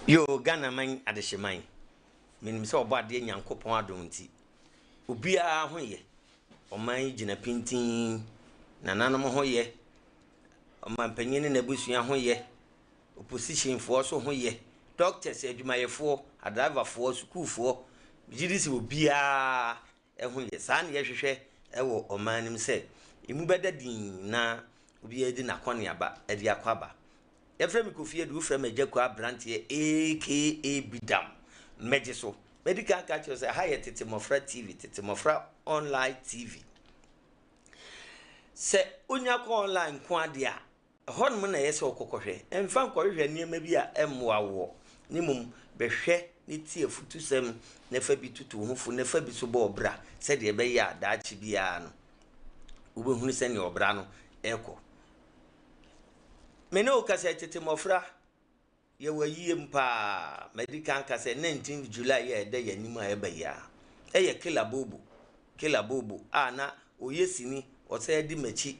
Yoo Ghana man adehyeman, menim sɛ ɔbɔadeɛ Nyankopɔn adom nti obiara ho yɛ, ɔman yi gyina pintinn, nananom ho yɛ, ɔmanpanyin ne n'abusua ho yɛ, opposition foɔ nso ho yɛ, doctors, adwumayɛfoɔ, adriverfoɔ, sukuufoɔ, megye di sɛ obiara ho yɛ. Saa na yɛhwehwɛ wɔ ɔman no mu sɛ emu bɛda dinn na obiara adi n'akɔneaba de akɔ aba. Yɛfrɛ me Kofi Adu, wofrɛ me Agya Kua Aberanteɛ aka Bidam. Mɛgye so. Mɛdi kan aka akyerɛ wo sɛ ha yɛ Tete Mmɔfra TV, Tete Mmɔfra Online TV. Sɛ wonya kɔ online nko adeɛ a, Ɛhɔnom na ɛyɛ sɛ wokɔ kɔhwɛ. Mfa nkɔhwehwɛ nneɛma bi a ɛmmoa woɔ, na mmom bɛhwɛ na tie afutusɛm na fa bi tutu wo ho fo na fa bi nso bɔ wo bra sɛdeɛ ɛbɛyɛ a daakye biara no wobɛhunu sɛdeɛ ɔbra no rekɔ. Me ne wo kasa yi, tete mmɔfra Yɛwɔ ayie mu paa. Madi kan aka sɛ 19th July yi a ɛda yɛn anim a ɛreba yi ara, ɛyɛ Killer Bobo, Killer Bobo a na ɔyɛ sini, ɔsan di m'akyi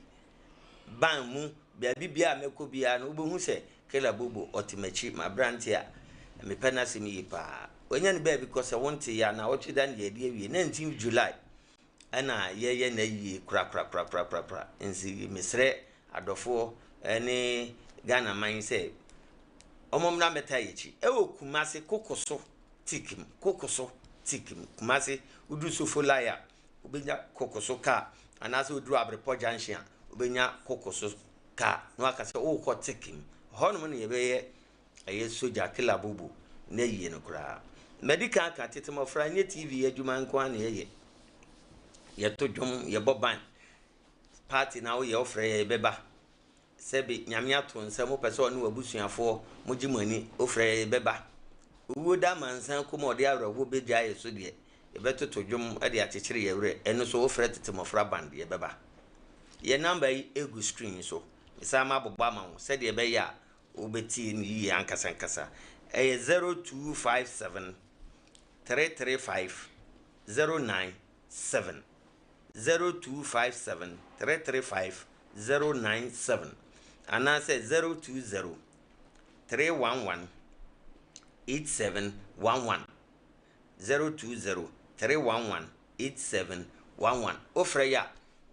ban mu, baabi biara a mɛkɔ biara no wobɛhu sɛ Killer Bobo ɔte m'akyi, m'aberanteɛ a mepɛ n'asɛm yie paa. Wanya ne baabi kɔ sɛ wonteeɛ a, naawɔtwe da no yɛde awie, 19th July. Ɛna yɛyɛ n'ayie korakorakorakorakora. Nti mesrɛ adɔfoɔ ne Ghana man sɛ wɔn mmra mmɛtaa yɛn akyi. Ɛwɔ Kumasi Kokoso Tikim, Kokoso Tikim, Kumasi woduru Sofolai a wobɛnya Kokoso car anaasɛ woduru Abrepɔ junction a wobɛnya Kokoso car na waka sɛ worekɔ Tikim. Hɔnom na yɛbɛyɛ Ɛyɛ sogya kila bobo na yie no koraa. Madi kan aka, tete mmɔfra nyɛ TV adwuma nko ara na yɛyɛ. Yɛto dwom, yɛbɔ ban. Party na woyɛ wofrɛ yɛ yɛbɛba. Sɛbe Nyame ato nsa mopɛ sɛ ɔne w'abusuafoɔ mogye mo ani wofrɛ yɛ yɛbɛba. Owuo da amansan kɔm a ɔde awerɛhoɔ bɛgyaa yɛ so deɛ, yɛbɛtoto dwom de akyekyere yɛ werɛ. Ɛno so wofrɛ tete mmɔfra band yɛbɛba. Yɛ number yi gu screen so. Mesan mabobɔ ama wo sɛdeɛ ɛbɛyɛ a wobɛtie no yie ankasa ankasa. Ɛyɛ 0257 335 097. 0257 335 097 anaasɛ 020 311 8711. 020 311 8711. Wofrɛ yɛ a,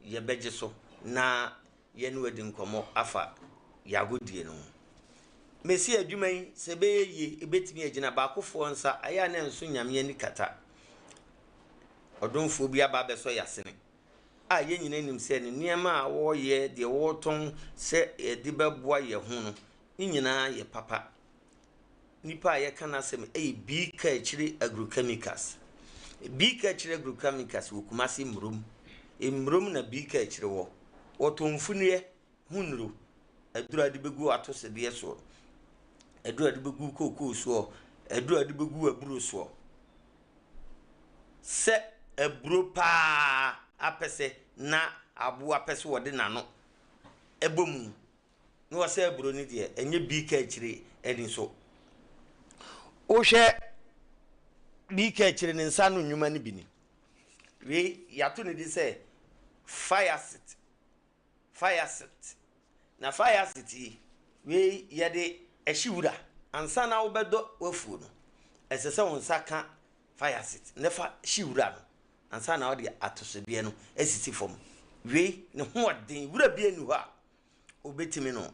yɛbɛgye so na yɛne wo adi nkɔmmɔ afa yɛn agodie no ho. Mese adwuma yi, sɛ ɛbɛyɛ yie, ɛbɛtumi agyina baakofoɔ nsa, ɛyɛ a na ɛnso Nyame ani kata. Ɔdomfoɔ bi aba abɛsɔ yɛn asene a yɛn nyinaa nim sɛ ne nneɛma a ɔreyɛ, deɛ ɔretɔn sɛ yɛde bɛboa yɛn ho no, ne nyinaa yɛ papa. Nipa a yɛka n'asɛm yɛ Bii Kaakyire Agrochemicals. Bii Kaakyire Agrochemicals wɔ Kumasi Mmurom. Mmurom na Bii Kaakyire wɔ. Wɔtɔn mfuneɛ ho nnuro, aduro a wɔde bɛgu atosodeɛ soɔ, aduro a wɔde bɛgu kookoo soɔ, aduro a wɔde bɛgu aburo soɔ. Sɛ aburo pa ara apɛ sɛ na aboa pɛ sɛ ɔde n'ano bɔ mu na wɔsɛ aburo no deɛ ɛnyɛ bii ka akyire ani so. Wohwɛ bii ka akyire ne nsa ano nnwuma no bi ni. Wei yɛato ne din sɛ fire sit, fire sit. Na fire sit yi, wei yɛde ɛhye wura ansa na wobɛdɔ w'afuo no. Ɛsɛ sɛ wo nsa ka fire sit na fa hye wura no ansa na wode atosodeɛ no asisi fam. Wei ne ho ɔden, wura bi nni hɔ a Obetumi no.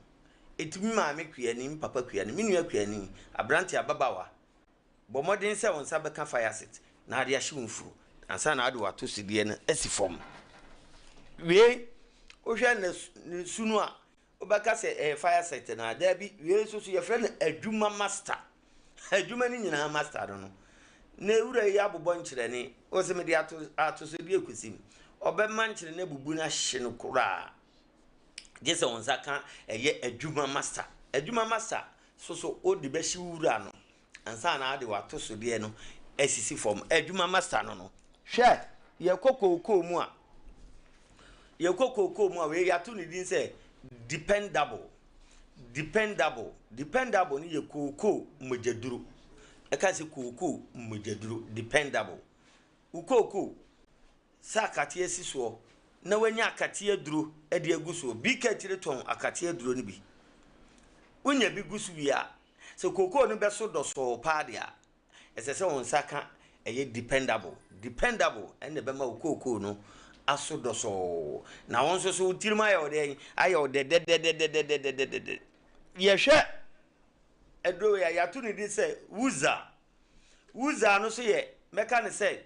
Enti me maame kuani, me papa kuani, me nua kuani, aberante, ababaawa, bɔ mmɔden sɛ wo nsa bɛka fire set na ade ahye wo mfuro ansa na wode w'atosodeɛ no asi fam. Wei, wohwɛ ne ne su no a, wobɛka sɛ ɛyɛ fire set no a, daabi, wei nso so yɛfrɛ no adwuma master. Adwuma no nyinaa master no no. Na ewura yi abobɔ nkyerɛne, ɔsɛ mede ato atosodeɛ kɔsi mu. Ɔbɛma nkyerɛne abubu no ahye no koraa. Gye sɛ wo nsa ka ɛyɛ adwuma masa. Adwuma masa so so wode bɛhye wo wura no ansa na wode w'atosodeɛ no asisi fam. Adwuma masa no no, hwɛ yɛkɔ kookoo mu a, yɛkɔ kookoo mu a wei yɛato ne din sɛ dependable. Dependable. Dependable no yɛ kookoo mogyaduro. Ɛka sɛ kookoo mogyaduro, dependable. Wo kookoo sɛ akateɛ si soɔ na wanya akateɛ aduro de agu soɔ. Bi ka akyire tɔn akateɛ aduro no bi. Wonya bi gu so wie a, Sɛ kookoo no bɛso dɔsɔɔ paa deɛ a, ɛsɛ sɛ wo nsa ka ɛyɛ dependable. Dependable ɛna ɛbɛma wo kookoo no aso dɔsɔɔ. Na wo nso so wo tirim ayɛ wo dɛn? Ayɛ wo dɛdɛdɛdɛdɛdɛdɛdɛdɛ. Yɛhwɛ aduro wei a, yɛato ne din sɛ Wuza. Wuza no nso yɛ, mɛka no sɛ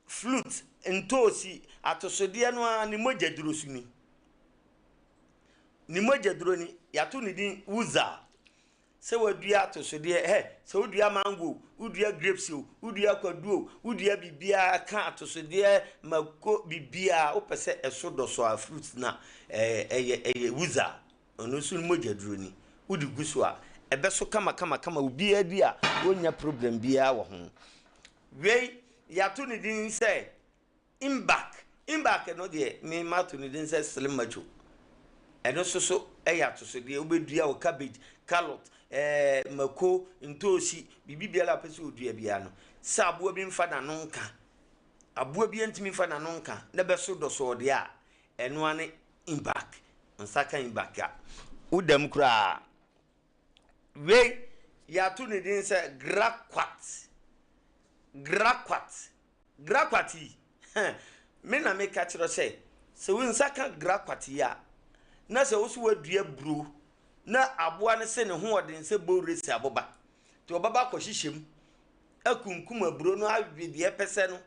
flute, ntoosi, atosodeɛ no ara ne mogyaduro so ni. Ne mogyaduro ni, yɛato ne din Wuza. Sɛ wadua atosodeɛ, hɛ, sɛ wodua mango, wodua grapes o, wodua kwadu o, wodua biribiara ka atosodeɛ, mako, biribiara, wopɛ sɛ ɛso dɔsɔ a fruit no a, ɛyɛ ɛyɛ Wuza. Ɔno nso ne mogyaduro ni. Wode gu so a, ɛbɛso kamakamakama, obiara di a, ɔnnya problem biara wɔ ho. Wei, yɛato ne din sɛ Imbak. Imbak no deɛ, me mato ne din sɛ Slim Macho. Ɛno nso so yɛ atosodeɛ. Wobɛdua wo cabbage, carrot, ɛɛ mako, ntoosi, biribi biara a wopɛ sɛ wodua biara no, sɛ aboa bi mfa n'ano nka, aboa bi ntumi mfa n'ano nka na ɛbɛso dɔsɔɔ deɛ a, ɛno ara ne Imbak. Nsa ka Imbak a, woda mu koraa. Wei, yɛato ne din sɛ Grakwat. Grakwat. Grakwat yi, me na meka kyerɛ sɛ, sɛ wo nsa ka grakwat yi a, na sɛ wo so woadua aburo na aboa no se ne ho ɔden sɛ bowresi aboba, nti ɔbɛba akɔhyehyɛ mu akunkum aburo no awe deɛ ɛpɛ sɛ no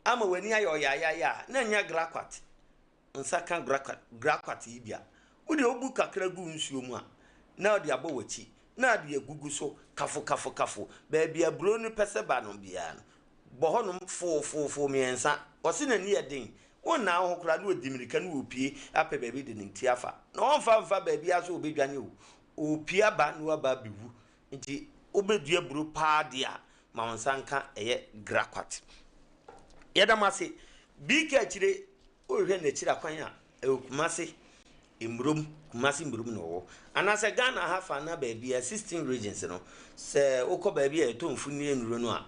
ama w'ani ayɛ ɔyaayaaya a, na ɛnyɛ grakwat. nsa ka grakwat yi bi a, wo deɛ wobu kakra gu nsuo mu a, na wode abɔ w'akyi, na ade agugu so kafokafokafo. Baabi a aburo no pɛ sɛ ba no biara no, bɔ hɔnom foofoofoo mmiɛnsa. Ɔse n'ani yɛ den, wonnaa wo ho koraa na ɔdi mmirika na ɔrepue apɛ baabi de ne ti afa. Na ɔmfa mfa baabiara sɛ ɔbɛdwane o, ɔrepue aba na waba abɛwu. Nti wobɛdua aburo paa deɛ a, ma wo nsa nka ɛyɛ grakwat. Yɛda mo ase. BK akyire Wohwehwɛ n'akyiri akwan a, ɛwɔ Kumasi Mmurom, Kumasi Mmurom na ɔwɔ. Anaasɛ Ghana ha fa anaa baabi a, 16 regions no, sɛ wokɔ baabi a yɛtɔ mfunni nnuro no a,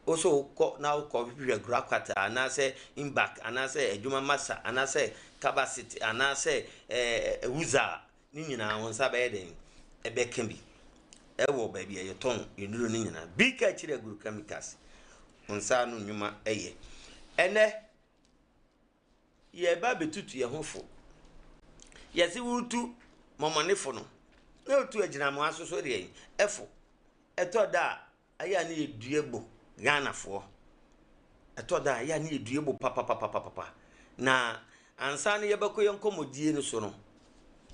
wo so wokɔ na wokɔ hwehwɛ Grakwata anaasɛ Imbak anaasɛ Adwuma Masa anaasɛ Kabasit anaasɛ ɛɛ Wuza a, ne nyinaa wo nsa bɛyɛ dɛn? Ɛbɛka bi ɛwɔ baabi a yɛtɔn nnuro no nyinaa. Bi ka akyire agrochemicals, wo nsa ano nnwuma ɛyɛ. Ɛnɛ, yɛreba abɛtutu yɛn ho fo. Yɛse woretu mɔmɔnefo no, na wotu agyinamoa so so deɛ ɛfo. Ɛtɔ da a, ɛyɛ a ne yɛdue bo Ghanafoɔ. Ɛtɔ da a, ɛyɛ a ne yɛdue bo papapapapapa. Na ansa na yɛbɛkɔ yɛn nkɔmmɔdie no so no,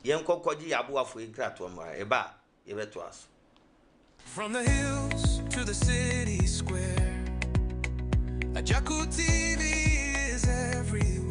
yɛnkɔ kɔgye yɛn aboafoɔ yi nkratoɔ mmra. Yɛba a, yɛbɛtoa so. From the hills to the city square, Agyarko TV is everywhere.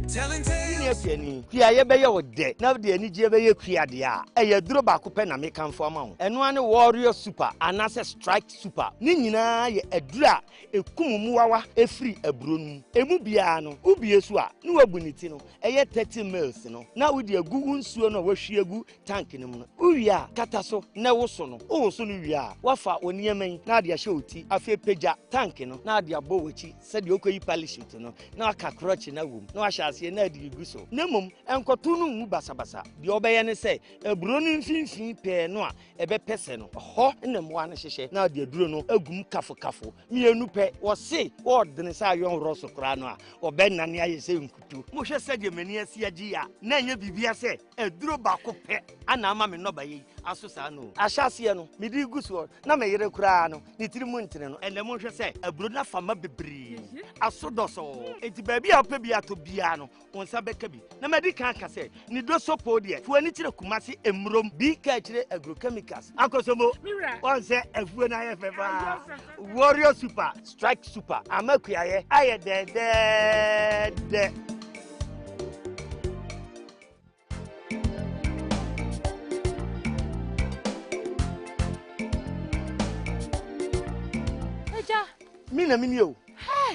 Telling Senior tales. kuani, kuayɛ bɛyɛ wo dɛ na wode anigyeɛ bɛyɛ kua deɛ a, ɛyɛ aduro baako pɛ na mekamfo ama wo. Ɛno ara ne Warrior Super anaasɛ Strike Super. Ne nyinaa yɛ aduro a ɛkum mmoawa firi aburo no mu. Ɛmu biara no, wobue so a, na woabu ne ti no, ɛyɛ 30 mils no, na wode agu wo nsuo no a woahwie agu tank no mu no. Wowie a, kata so na woso no. Wowoso no wie a, woafa wo nneɛma yi na ade ahyɛ wo ti. Afei pagya tank no na ade abɔ w'akyi sɛdeɛ wokɔyi parachute no, na waka krɔkye no awom na wahyɛ aseɛ na ade regu so. Na mmom, nkɔto no ngu basabasa. Deɛ wobɛyɛ ne sɛ, aburo no mfimfini pɛɛ no a ɛbɛpɛ sɛ no, ɛhɔ na mmoa no hyehyɛ na ade aduro no agu mu kafokafo. Mmienu pɛ, wɔse wɔɔdene sɛ ayɔnworɔ so koraa no a, wɔbɛnane ayɛ sɛ nkuto. Mohwɛ sɛdeɛ m'ani asi agye yi a, na ɛnyɛ biribiara sɛ Aduro baako pɛ na ama me nnɔbaeɛ yi aso saa no o. Ahyɛaseɛ no, mede regu soɔ na me yere koraa no, ne tiri mu ntene no. Ɛnnɛ monhwɛ sɛ aburo no afa ma bebree, aso dɔsɔɔ. Enti baabi a wopɛ bi atɔ biara no, wo nsa bɛka bi. Na madi kan aka sɛ, ne dosopoo deɛ, fa w'ani kyerɛ Kumasi Mmurom. Bi ka akyire Agrochemicals. Akosombo, wɔn sɛ afuo no ayɛ fɛ paa. Warrior Super, Strike Super, ama kuayɛ ayɛ dɛdɛɛdɛ. Agya. Me na mini o.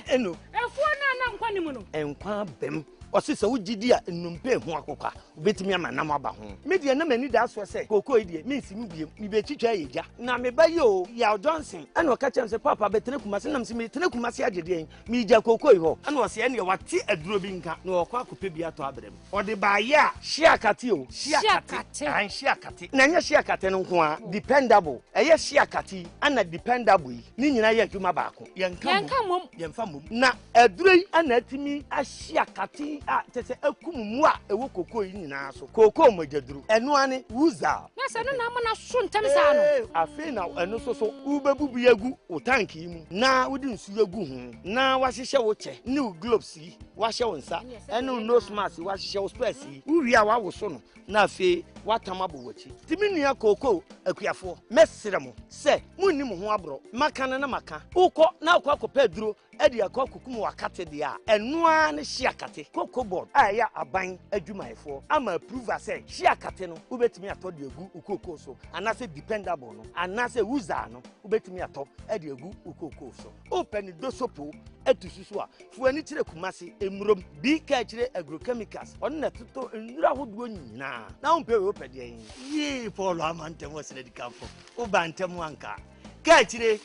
Eno. Efuo na na nkwa ni mu no. Nkwa bɛm. Ɔse sɛ wogye di a, nnompe ho akokwa, wobɛtumi ama nam aba ho. Me deɛ na m'ani da soɔ sɛ kookoo yi deɛ mensi mu biom, mebɛtwitwa ayɛ gya. Na me ba yi oo, Yaw Johnson, ɛna ɔka kyerɛɛ me sɛ, Paapa bɛtena Kumasi. Na mese meretena Kumasi agye deɛn? Meregya kookoo yi hɔ. Ɛna ɔse ɛneɛ wate aduro bi nka na ɔrekɔ akɔpɛ bi atɔ abrɛ me. Ɔde baeɛ a, hye akate o, hye akate, ae hye akate. Na ɛnyɛ hye akate no nko ara, dependable, ɛyɛ hye akate yi ɛna dependable yi, ne nyinaa yɛ adwuma baako. Yɛnka mmom, yɛmfa mmom. Na aduro yi na atumi ahye akate yi a kyerɛ sɛ akum mmoa a ɛwɔ kookoo yi nyinaa so. Kookoo mogyaduro, ɛno ara ne Wuzal. Na sɛ ɛno na ama no aso ntɛm saa no. Ee, afei na ɛno nso so wobɛbubu agu wo tank yi mu na wode nsuo agu ho na woahyehyɛ wo kyɛ ne wo gloves yi, woahyɛ wo nsa ɛne wo nose mask yi, woahyehyɛ wo specs yi. Wowie a woawoso no na afei woatam abɔ w'akyi. Nti me nua kookoo akuafoɔ, mɛsrɛ mo sɛ monni mo ho aborɔ. Maka no na maka. Wokɔ na wokɔ akɔpɛ aduro de akɔ akɔkum w'akate deɛ a, ɛno ara ne hye akate. Cocoa Board a ɛyɛ aban adwumayɛfoɔ ama approval sɛ hye akate no wobɛtumi atɔ de agu wo kookoo so, anaasɛ dependable no, anaasɛ Wuzaa no wobɛtumi atɔ de agu wo kookoo so. Wopɛ ne dosopo atu so so a, fa w'ani kyerɛ Kumasi, Mmurom, BK akyire Agrochemicals, ɔno na ɛtotɔ nnuro ahodoɔ nyinaa. Na wompɛ wei wopɛ deɛn? Yee, Paul ama ntɛm wɔ Srɛdikanfo, woba ntɛm anka. Ka akyire,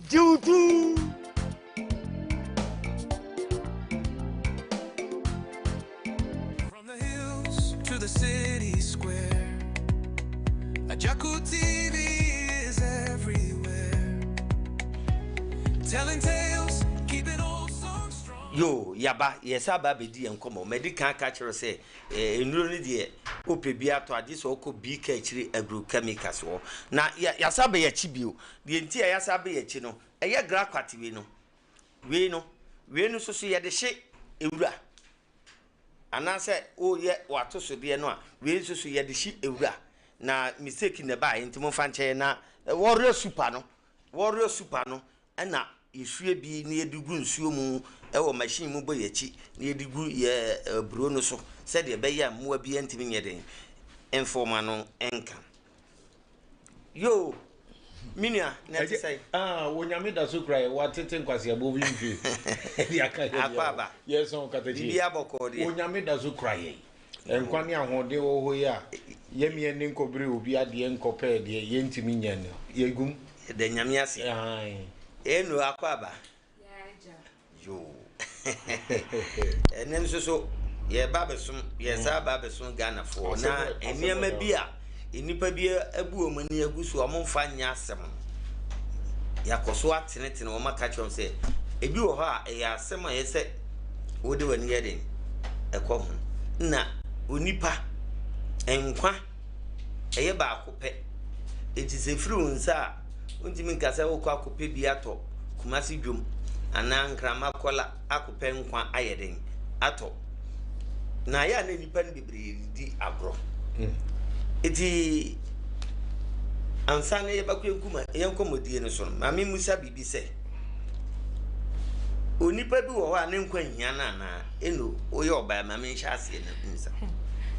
gye wo tu. From the hills to the city square, Agyarko TV is everywhere. Telling tales, keeping old songs strong. Yoo, yaba, yɛsan aba abɛdi yɛn nkɔmmɔ. Madi kan aka akyerɛ wo sɛ, eh, nnuro no deɛ, wopɛ bi atɔ a, gye sɛ wokɔ BK akyiri agrochemicals hɔ. Na yɛ, yɛasan aba yɛn akyi bio. Deɛ nti a yɛasan aba yɛn akyi no, ɛyɛ grakwat wei no. Wei no, wei no nso so yɛde hye ewura. Anaasɛ woreyɛ w'atosodeɛ no a, wei nso so yɛde hye ewura. Na mistake na ɛbaeɛ nti momfa nkyɛ yɛn. Na wɔreyɛ super no, wɔreyɛ super no, Ɛna yɛhwie bi na yɛde gu nsuo mu wɔ machine mu bɔ yɛn akyi na yɛde gu yɛn aburo no so sɛdeɛ ɛbɛyɛ a mmoa biara ntumi nyɛ den mfa wɔn ano nka. Yoo, me nua, na ɛte sɛn? Ah, Onyame da so kura yɛ, watete nkwaseabɔ bi mfiri ɛde aka yɛ Akɔ aba. Yɛsɔn katakyi. Biribi abɔkɔɔ deɛ. Onyame da so kura yɛn. Nkwa ne ahoɔden wɔ hɔ yi a, yɛmmea nni nkɔbere obi adeɛ nkɔpɛɛ deɛ yɛntumi nyɛ no, yɛgum. Yɛda Nyame ase. Aane. Eno akɔ aba. Yoo. Ɛnɛ nso so yɛreba abɛsom, yɛresan aba abɛsom Ghanafoɔ na nneɛma bi a nnipa bi abu wɔn ani agu so a wɔmfa nyɛ asɛm no, yɛakɔ so atenetene wɔn aka kyerɛ wɔn sɛ ebi wɔ hɔ a ɛyɛ asɛm a ɛyɛ sɛ wode w'ani yɛ den ɛkɔ ho. Na onipa nkwa ɛyɛ baako pɛ. Enti sɛ ɛfiri wo nsa a, wontumi nka sɛ wokɔ akɔpɛ bi atɔ Kumasi dwom anaa Nkrama kɔla akɔpɛ nkwa ayɛ den atɔ. Na ayɛ a na nnipa no bebree di agorɔ. Enti ansa na yɛbɛkɔ yɛn nkɔmmɔdie no so no, ma memmisa biribi sɛ, Onipa bi wɔ hɔ a ne nkwa nhia no anaa? Eno, woyɛ ɔbaa, ma menhyɛ aseɛ na mmisa.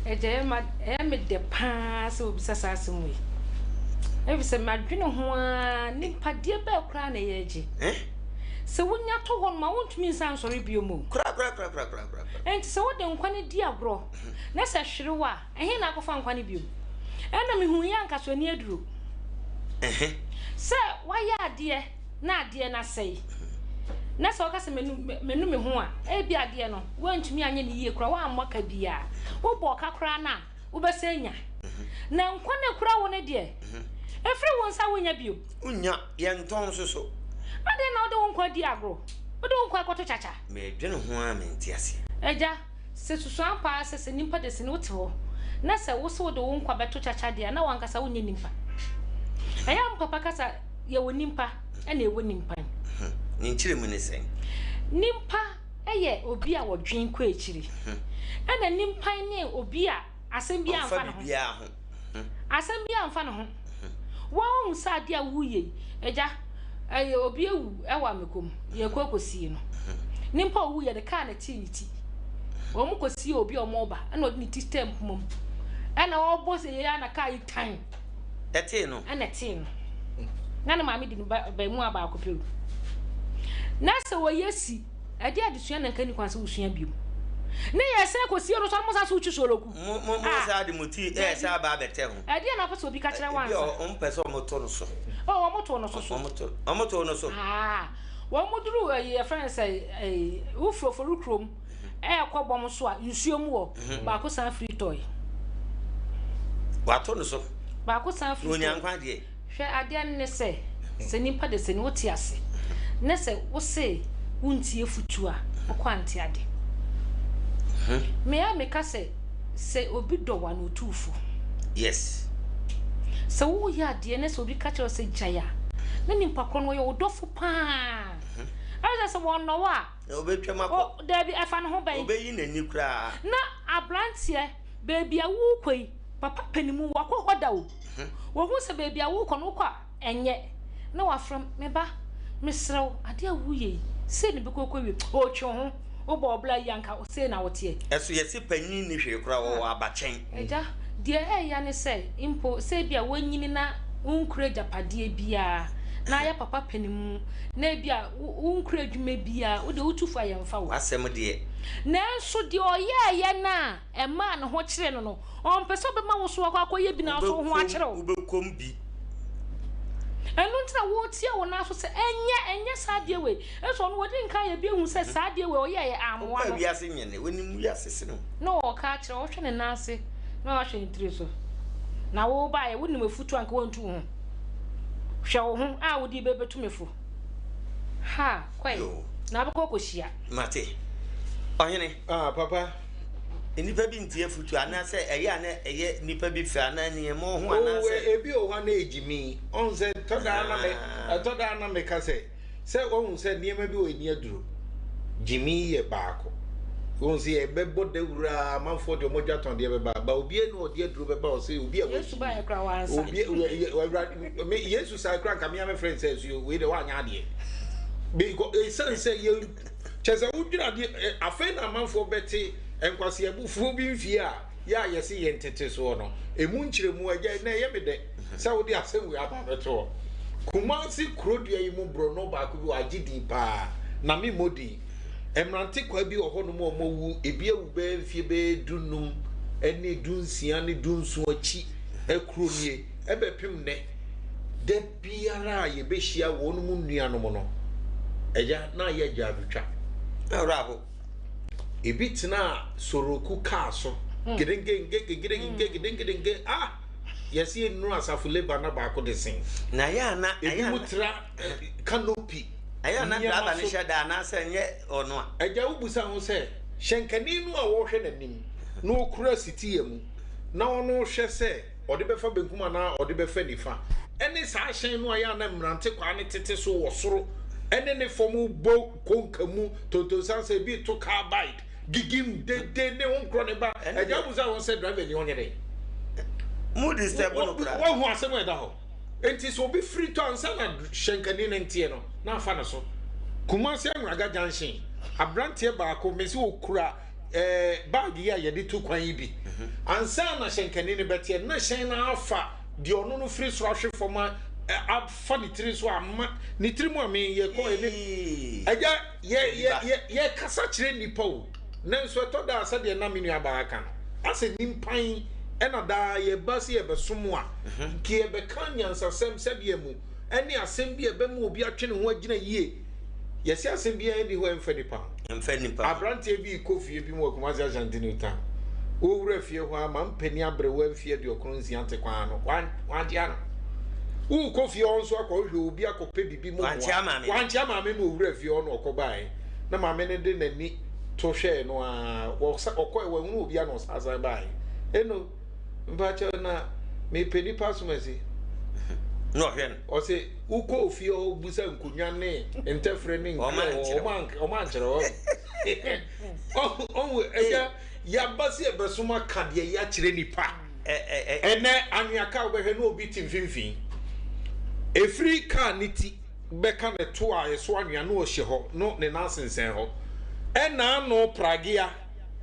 Agya, ɛyɛ ma ɛyɛ me dɛ paa sɛ wobisa saa asɛm wei. Efisɛ madwene ho ara, nipa deɛ bɛɛ koraa na ɛyɛ agye. Eh? Sɛ wonya to hɔ nom a, wontumi nsan nsɔre bio mu. Koraa koraa koraa koraa koraa koraa. Enti sɛ wode nkwa no di agorɔ na sɛ hwere wo a, ɛhe na akɔfa nkwa no bio? Ɛna mehuu yɛ anka so ani aduro. Sɛ woayɛ adeɛ na adeɛ no asɛe, na sɛ woka sɛ manu me ho a, ebia adeɛ no woantumi anyɛ no yie koraa, woammɔ ka biara. Wobɔɔ ka koraa no a, wobɛsan anya. Na nkwa no a ɛkura wo no deɛ, ɛfiri wo nsa a wonnya bio. Wonnya, yɛntɔn nso so. Adɛn na wode wo nkwa di agorɔ? Wode wo nkwa kɔto kyakya? Medwene ho ara mente aseɛ. Agya, Sɛ susuan paa sɛ sɛ nyimpa dasani wote hɔ na sɛ wose wode wo nkwa bɛto kyakya deɛ a na wankasa wonyɛ nyimpa. Ɛyɛ a me papa kasa yɛwɔ nyimpa ɛna ɛwɔ nyimpan. Ne nkyerɛmu ne sɛn? Nyimpa yɛ obi a wɔdwen kɔ akyiri ɛna nyimpan ne obi a Asɛm biara mfa ne ho. Asɛm biara mfa ne ho. Woahu sɛ adeɛ a woreyɛ yi, agya, ɛyɛ obi awu wɔ Amekom, yɛrekɔ akɔsie no. Nipa a ɔwuiɛ no, kaa na ɛtee ne ti. Wɔn kɔsie obi a wɔreba, ɛna ɔde ne ti tɛɛ mpoma mu. Ɛna ɔrebɔ sɛ yei ara na kaa yi tan. Ɛtee no. Ɛna ɛtee no. Na ne maame di ne ba baamua baako pɛ o. Na sɛ wɔyɛ si, ɛde adesua na nka ni kwan sɛ wosua bio. Ne yɛ sɛ kɔsie no so na mo san so wotwi soloku. Mo mo mo saa de mo ti ɛyɛ sɛ aba abɛtɛ ho. Ɛdeɛ na apɛ sɛ obi ka kyerɛ wo ansa. Ebi a wɔn pɛ sɛ wɔn to no so. Oh, wɔn to no so so. Wɔn to wɔn to no so. Ah, wɔn duru ɛyi yɛfrɛ no sɛ ɛyi wofiri ofori kurom ɛɛkɔ bɔm so a nsuo mu wɔ mhm. baako san firi tɔe. Wato no so. Baako san firi tɔe. Onya nkwa deɛ. Hwɛ adeɛ no ne sɛ, sɛ nipa de sɛ ni wote ase ne sɛ wose wontie futuo a, wokɔ ante ade. Me a meka sɛ, sɛ obi dɔ wo a na otu wo fo. Yes. Sɛ woyɛ adeɛ ne sɛ obi ka kyerɛ wo sɛ gyae a, na nipa korɔ no ɔyɛ wo dɔfo paa. Ɛwɔ sɛ sɛ wɔnnɔ wo a, Obetwam akɔ. Dabi, ɛfa ne ho bɛn? Obeyi n'ani koraa. Na aberanteɛ, baabi a worekɔ yi, papa panin mu, wakɔ hɔ da o. Wahu sɛ baabi a worekɔ no, wokɔ a, ɛnyɛ. Na wafrɛ me, me ba, mesrɛ wo, adeɛ a woreyɛ yi, sei na ɛbɛkɔ akɔwie. O, twe wo ho. Wobɔ wo bra yie a, anka sei na woteɛ. Ɛso yɛse panyin nni hwee koraa, wɔwɔ abakyɛn. Agya, deɛ ɛya ne sɛ, mpo sɛ ebia woanyini na wonkura agyapadeɛ biara, na ayɛ papa panin mu, na ebia wonkura adwuma biara, wo deɛ wotu fo a yɛmfa wo. W'asɛm deɛ. Nanso deɛ ɔyɛeɛ no a ɛmaa ne ho kyeree no no, ɔmpɛ sɛ ɔbɛma wo so akɔ akɔyɛ bi na wo nso wo ho akyere wo. Wobɛkɔm bi. Ɛno nti na woretia wo nan so sɛ, Ɛnyɛ, ɛnyɛ saa adeɛ wei. Nso ɔno wadi nkan ayɛ bi ahu sɛ saa adeɛ wei ɔyɛeɛ ammoa no. Ɔbaa wiase nyɛ nnɛ, ɔnim wiase sene wo. Na ɔreka akyerɛ wo, wohwɛ ne nan ase na wahwɛ ne tiri so. Na wobaeɛ, wonim afutuo a anka woantu wo ho. Hwɛ wo ho a wode bɛbɛtu me fo. Ha, kɔe, na wobɛkɔ akɔhyia. Mate. Ɔhene. Ah, papa. Nnipa bi ntie afutuo anaasɛ ɛyɛ a na ɛyɛ nnipa bi fɛ anaa nneɛma ho anaasɛ. Oh, ebi wɔ hɔ a na ɛgyimi. Ɔhu sɛ ɛtɔ da a na me, ɛtɔ da a na meka sɛ, Sɛ wahu sɛ nneɛma bi wɔ ani aduro. Gyimi yɛ baako. Wohu sɛ yɛbɛbɔ dawuro a amanfoɔ de wɔn adwatɔn deɛ bɛba. Ba obi ani ɔde aduro bɛba ɔsɛ obi a Yesu baeɛ koraa wansa. Obi awura me Yesu sae koraa nka me ame friend sɛ asuo wei deɛ wanyɛ adeɛ. Because ɛsiane sɛ yɛ kyɛ sɛ wodwene adeɛ afei na amanfoɔ bɛte nkwaseabufuo bi mfie a yɛ a yɛse yɛn tete soɔ no, ɛmu nkyerɛmu, agya, ɛnnɛ ɛyɛ me dɛ sɛ wode asɛm wei aba abɛto hɔ. Kumasi kurodua yi mu borɔno baako bi wɔ agye din paa, na memmɔ din. Mmerante kwaa bi wɔ hɔnom a wɔawu, ebi awu bɛyɛ mfeɛ bɛyɛ dunum ne dunsia ne dunson akyi kuro nie, ɛbɛpem nnɛ. Da biara a yɛbɛhyia wɔn nuanom no, agya, na ayɛ agyaadwotwa. Awurabo. Ebi tenaa Soroku kaa so. Gedengenge, gedengenge, gedengenge, ah! Yɛsi ennuru asafo leba na baako de sen. Na ɛyɛ a na Ebi mu tra canopy. Ɛyɛ a na driver no hyɛ da anaasɛ ɛnyɛ ɔno a. Agya wobisa ho sɛ, hyɛnkani no a wɔrehwɛ n'anim na ɔkura sitiya mu na ɔno rehwɛ sɛ ɔde bɛfa benkum anaa ɔde bɛfa nifa, ɛne saa hyɛn no a ɛyɛ a na mmerante kwaa no tete so wɔ soro ne ne fam bɔ konka mu tontonsan sɛ ebi reto carbide gigim dede ne ho nkorɔ ne ba agya abusa wɔn sɛ driver ni ɔnyɛ dɛn mu disturb no koraa wɔhu asɛm a ɛda hɔ nti sɛ obi firi tɔ ansa na hyɛnkani no nteɛ no na afa ne so. Kumasi Anwuraga junction aberanteɛ baako mesi okura ɛɛ bag yi a yɛde tu kwan yi bi ansa na hyɛnkani no bɛteɛ na hyɛn no afa deɛ ɔno no firi soro ahwe fam afa ne tiri so ama ne tiri mu ame yɛ kɔ ɛne ɛgya yɛ yɛ yɛ yɛ kasa kyerɛ nipa o nanso ɛtɔ da sɛdeɛ na me nua baa ka no asɛ nimpan ɛna daa yɛba sɛ yɛbɛsom a nka yɛbɛka nyansasɛm sɛdeɛ mu ɛne asɛm bi a ɛbɛma obi atwe ne ho agyina yie. Yɛse asɛm biara nni hɔ a ɛmfa nipa ho. Ɛmfa nipa ho. Abranteɛ bi rekɔ fie bi mu wɔ Kumasi Ashanti New Town. Ɔrewura fie hɔ ara ma mpanin aberewa mfeɛ 96 te kwan ano. Wankyea no. Worekɔ fie hɔ nso akɔhwehwɛ obi akɔpɛ biribi mu mmoa. Wankyea maame no. Wankyea maame no ɔwura fie hɔ na ɔkɔbaeɛ. Na maame no de n'ani to hwɛɛ no ara. Ɔkɔɛ wanhunu obiara na ɔsan san baeɛ. Eno. Mpakyɛw na mepɛ nipa asomasi. Na ɔhwɛ no. Ɔse wokɔ ofie hɔ busa nkonnwa ne ntɛfrɛ ne nkira wɔ ɔmo ankyerɛ hɔ. Ɔhu ɛgya yaba se yɛbɛsom aka deɛ yɛakyerɛ nipa. Ɛnɛ anwea kaa wobɛhwɛ na obi te mfimfini. Efiri kaa ne ti bɛka ne to a ɛso anwea na ɔhyɛ hɔ no ne nan sensɛn hɔ. Ɛna ano pragea.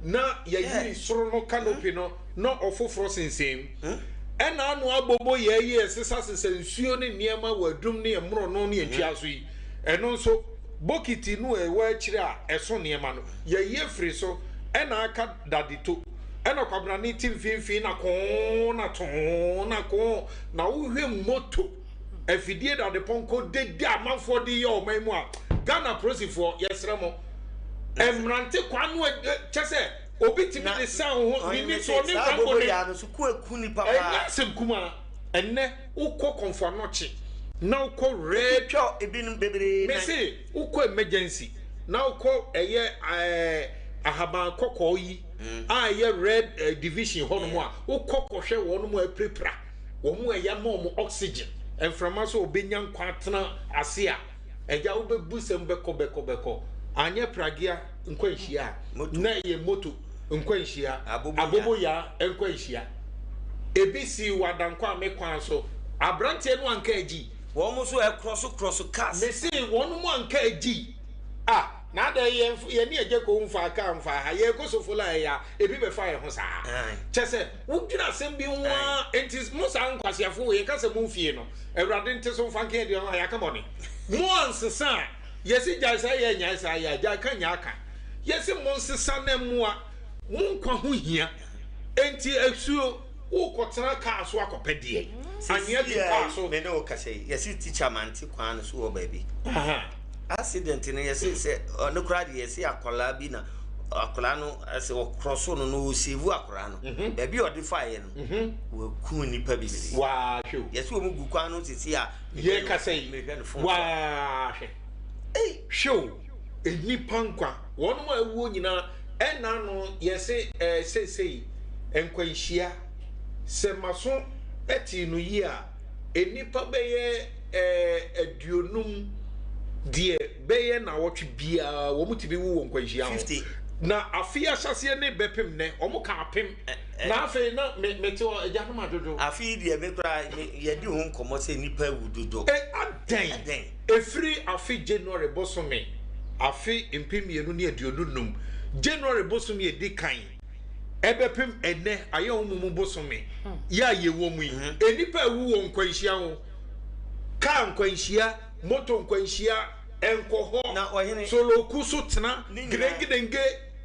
na yɛyiri soro no canopy no na ɔfoforɔ sensɛn mu. Ɛna ano abobo yɛɛ yi ɛsesasesa nsuo ne nneɛma wɔ adum ne mmorɔno ne ntwea so yi, ɛno nso bokiti no a ɛwɔ akyire a ɛso nneɛma no, yɛayi afiri so. Ɛna aka dadeto. Ɛna kwabrane te mfimfini na koo na too na koo. Na wohwɛ moto, afidie dadepɔnkɔ dede a amanfoɔ de yɛ ɔman mu a, Ghana apolisifoɔ, yɛsrɛ mo, mmerante kwan no kyɛ sɛ obi tumi de san wo ho, ne ni so ne Rambo ne. Ɛnyɛ asɛm kumaa. Ɛnnɛ wokɔ Kɔmfo Anɔkye na wokɔ red. Mese wokɔ emergency na wokɔ ɛyɛ ɛɛ ahaban kɔkɔɔ yi a ɛyɛ red division hɔ nom a wokɔ kɔhwɛ wɔn a apirapira wɔn a yɛama wɔn oxygen mframa so wɔbɛnya nkwa atena ase a ɛgya wobɛbu sɛm bɛkɔ bɛkɔ bɛkɔ anyɛ pragea nkwanhyia a na ɛyɛ moto nkwanhyia aboboyaa nkwanhyia ebi si wɔ adankwa kwan so aberanteɛ no anka agyi. Wɔn nso ɛkrɔso krɔso cars. Mese wɔn mu anka agyi. Ah, na adɛn yɛn yɛne agya kɔ mfaa kaa mfaa ha yɛkɔ sofola ɛyɛ a ebi bɛfa yɛn ho saa. Kyɛ sɛ wodwene asɛm bi ho ara nti mo saa nkwaseafo wei yɛka sɛ mo mfie no Awurade nte so mfa nka yɛn deɛ ho a yɛaka bɔne. Mo ansesa a yɛse gyae saa yɛ nyae saa yɛ a gyae ka nyaa ka. Yɛse mo nsesa na mmoa mo nkwa ho hia enti asuo. Worekɔtena kaa so akɔpɛ deɛn? Anwea tu kaa so. Me ne wo kasa yi, yɛse teacher mante kwan no so wɔ baabi. Accident no yɛse sɛ ɔno koraa deɛ yɛse akwadaa bi na akwadaa no sɛ ɔkrɔso no no ɔsave akwadaa no. Mhm. Baabi a ɔde faeɛ no, mhm. wɔku nnipa bebree. Waahwɛ o. Yɛse wɔn gu kwan no sisi a. Yɛ kasa yi, mehwɛ no fon. Waahwɛ. Hwɛ o, nnipa nkwa, wɔn a awuo nyinaa. Ɛnna no yɛse ɛɛ seesei nkwanhyia, sɛ maso tee no yie a, nnipa bɛyɛ ɛɛ aduonum deɛ bɛyɛ nnawɔtwe biara wɔn tumi wu wɔ nkwanhyia ho. 50. Na afe ahyɛaseɛ ne bɛpem nnɛ, wɔn ka apem. Na afei na me mete hɔ, agya no madwodwo. Afe yi deɛ me koraa me yɛdi ho nkɔmmɔ sɛ nnipa awu dodo. E adɛn? Adɛn? Ɛfiri afe January bosome afe 2025 January bosome a ɛdi kan ɛbɛpem ɛnnɛ Ayɛwomo bosome yi a yɛwɔ mu yi, nnipa awu wɔ nkwanhyia ho, kaa nkwanhyia, moto nkwanhyia, nkɔhɔ, Na ɔhene, soloku so tena, ne nyinaa, gedengedenge.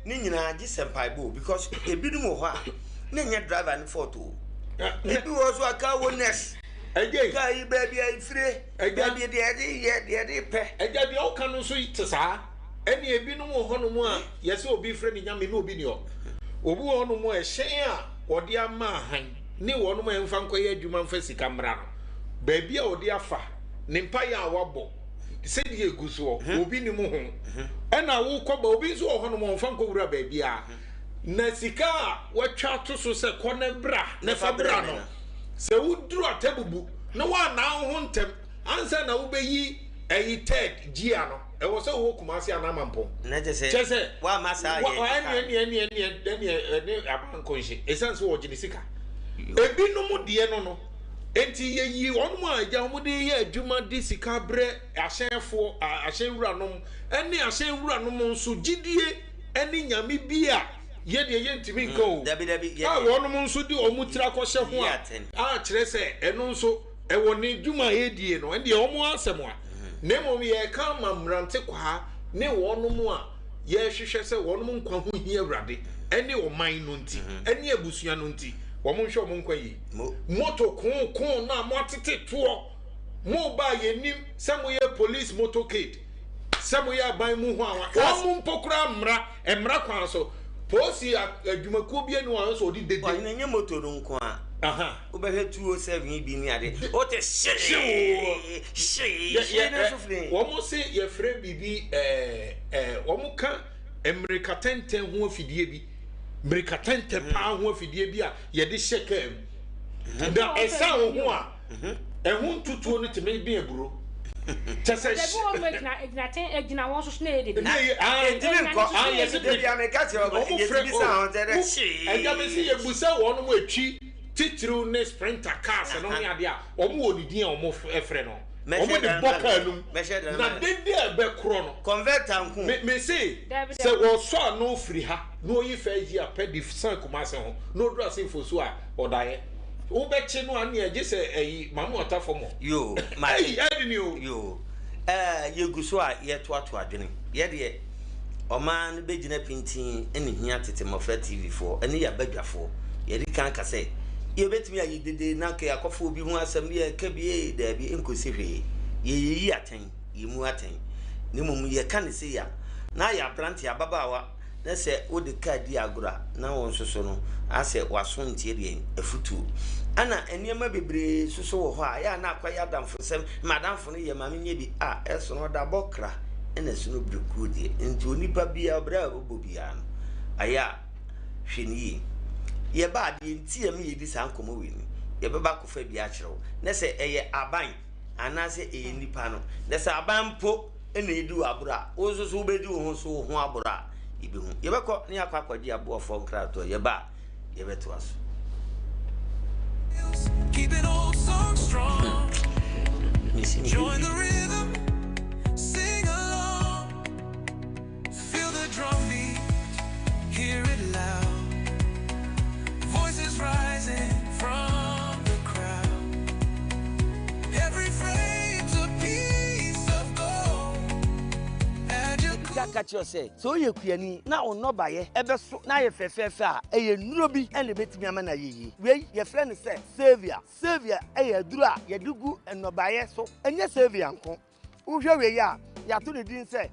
ne nyinaa gye sɛ mpaebɔ o because ebinom wɔ hɔ a na ɛnyɛ driver no fault o. Ebi wɔ hɔ so a car owners, Ɛgye. car yi baabi a efire, Agya. baabi deɛ yɛde yɛ deɛ yɛde pɛ. Agya, deɛ woka no nso te saa. Ɛnneɛ ebinom wɔ hɔnom a, yɛsɛ obi frɛ no nyame na obi nni hɔ. Obi wɔ hɔnom a, ɛhyɛn a wɔde ama ahan ne wɔnom a ɛmfa nkɔyɛ adwuma mfa sika mmra no, baabi a ɔde afa, ne mpaeɛ a wabɔ, sɛdeɛ ɛgu soɔ, obi nnim ho. Ɛna wokɔba, obi nso wɔ hɔnom a, ɔmfa nkɔwura baabiara. Na sika a watwa ato so sɛ kɔ na bra na fa bra no, sɛ woduru Atabubu na woannan wo ho ntɛm ansa na wobɛyi ɛyi third gear no, ɛwɔ sɛ wowɔ Kumasi anaa Mampong. Na kyɛ sɛ Kyɛ sɛ woamma saa wa yɛ ɛne kaa. ɛne ɛne ɛne ɛne ɛne aban nkɔnhye ɛsiane sɛ wɔgye ne sika. Ebinom deɛ no no, enti yɛyi wɔn a agya wɔn de yɛ adwuma de sika brɛ ahyɛnfoɔ, ahyɛn wuranom ɛne ahyɛn wuranom nso gyidie ne nyame bi a yɛ deɛ yɛntumi nka o, Dabi, dabi, yɛ a deɛ. wɔnom nso de wɔn tiri akɔhyɛ ho Yi a, atɛn. a kyerɛ sɛ ɛno nso ɛwɔ ne dwuma a ɛredie no, ɛndeɛ wɔn asɛm a. Na mmom yɛreka ama mmerante kwaa ne wɔnom a yɛrehwehwɛ sɛ wɔnom nkwa ho hia Awurade ne ɔman no nti, ne abusua no nti, wɔn nhwɛ wɔn nkwa yie. Mo. Moto koo koo no a moatete toɔ, moba a yɛnnim sɛ moyɛ police motorcade, sɛ moyɛ aban mu ho awa Cars. wɔn mo mpo koraa mmra mmra kwan so polisi adwumakuo bi ani wɔn nso ɔde dede. Ɔhene nyɛ moto no nko a. Aha. Wobɛhwɛ 207 yi bi ne ade. Wote Hyew. hyee hyee Yɛ hyee yɛ no ɛ nso firi. wɔn se yɛfrɛ biribi ɛɛ ɛɛ wɔn ka mmirikatɛntɛn ho afidie bi mmirikatɛntɛn paa ho afidie bi a yɛde hyɛ kaa mu na ɛsan wo ho a. Ɛho ntutuo no tumi ben aburo. Kyɛ sɛ. Dabi wɔn mu egyina egyina ten egyina wɔn soso na ɛyɛ dede. Na ɛyɛ aa Ɛntumi nkɔ. Aa yɛsi Dabi a meka kyerɛ wɔn wɔn yɛsi frɛ bisa wɔn sɛ dɛ o ɛgya mi si yɛ busa wɔn mo etwi titiriw ne sprinter cars no ne adeɛ a wɔn wɔ ne din a wɔn frɛ no wɔn de bɔ kaa no mu na dede a ɛbɛkorɔ no. Converter nko. Me me se sɛ wɔsɔ ano firi ha na oyi fɛ yi a pɛ de san Kumase ho na oduru ase nfosuo a ɔdaeɛ. Wobɛkye no a nea gye sɛ ayi maame ɔta fam hɔ. Yoo mate. Ei ɛde ni o. Yoo ɛɛ yɛgu so a yɛtoatoa adwene yɛ deɛ Ɔman no bɛgyina pintinn ne hia tete mmɔfra TV foɔ ne yɛn abadwafoɔ. Yɛadi kan aka sɛ yɛbɛtumi ayɛ dede na anka yɛakɔfa obi ho asɛm ne yɛreka bi ee, daabi, ɛnkɔsi hwee. Yɛyiyi atɛn, yɛmmu atɛn. Na mmom yɛka no sei a, na ayɛ aberanteɛ, ababaawa, na sɛ wode kaa di agorɔ a, na wo nso so no, asɛ w'aso ntie deɛn? Afutuo. Ɛna nneɛma bebree nso so wɔ hɔ a, ɛyɛ a na akɔyɛ adamfosɛm, m'adamfo no yɛ ma menyɛ bi a, ɛsono ɔdabɔ kra ɛna ɛsono berekuo deɛ. Nti onipa biara, ɔbrɛ a ɔbɔ biara no, ayɛ a hwɛ no yie. Yɛba a, deɛ nti a me yɛdi saa nkɔmmɔ wei no, yɛbɛba akɔfa bi akyerɛ wo. Na sɛ ɛyɛ aban anaasɛ ɛyɛ nipa no, na sɛ aban mpo na ɛdi wo aborɔ a, wo nso so wobɛdi wo ho so wo ho aborɔ a, yɛbɛhu. Yɛbɛkɔ na yɛakɔ akɔgye aboɔfoɔ nkratoɔ. Yɛba a, yɛbɛtoa so. Keeping old songs strong. Join the rhythm, sing along. Feel the drum beat, hear it loud. Voices rising from the crowd. Every frame's a piece of gold. Ka ka kyerɛ sɛ, sɛ woyɛ kuani na wo nnɔbaeɛ ɛbɛso na ayɛ fɛfɛɛfɛ a, ɛyɛ nnuro bi na ɛbɛtumi ama no ayɛ yie. Wei yɛfrɛ no sɛ Savia. Savia yɛ aduro a yɛde gu nnɔbaeɛ so. Ɛnyɛ Savia nko. Wohwɛ wei a, yɛato ne din sɛ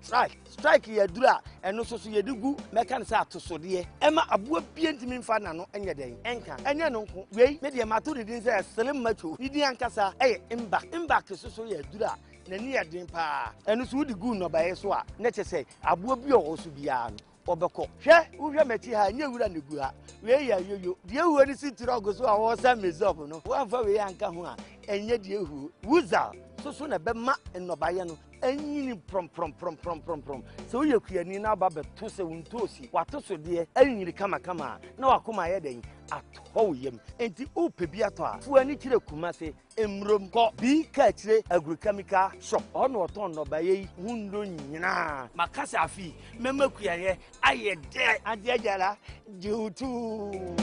Strike. Strike yɛ aduro a ɛno nso so yɛde gu, mɛka no sɛ atosodeɛ. Ɛma aboa biara ntumi mfa n'ano nyɛ dɛn? Ɛnka. Ɛnyɛ ɛno nko. Wei, me deɛ mato ne din sɛ Slim Macho. Ne din ankasa yɛ Mbak. Mbak nso so yɛ aduro a n'ani yɛ den paa. Ɛno nso wode gu nnɔbaeɛ so a, na kyerɛ sɛ aboa bi a ɔwɔ so biara no, wɔbɛkɔ. Hwɛ, wohwɛ m'akyi ha a, ɛnyɛ wura na egu ha. Wei yɛ ayoyo. Deɛ ehuo no si trɔk so a wɔresa mesop no, woamfa wei anka ho a, ɛnyɛ deɛ ehuo. Wuzal nso so na ɛbɛma nnɔbaeɛ no anyini prɔmprɔmprɔmprɔmprɔm. Sɛ woyɛ kuani na aba bɛto sɛ wo ntoosi, w'atosodeɛ anyini kamakama a, na w'akoma ayɛ dɛn? Atɔ wo yam. Enti wopɛ bi atɔ a, fo ani kyerɛ Kumase Mmurom kɔ Bi Kaakyire Agrochemical Shop, hɔ na wɔtɔn nnɔbaeɛ yi ho nnuro nyinaa. Maka sɛ afe yi mɛma kuayɛ ayɛ dɛ. Adeɛ gyara gye wo tuu.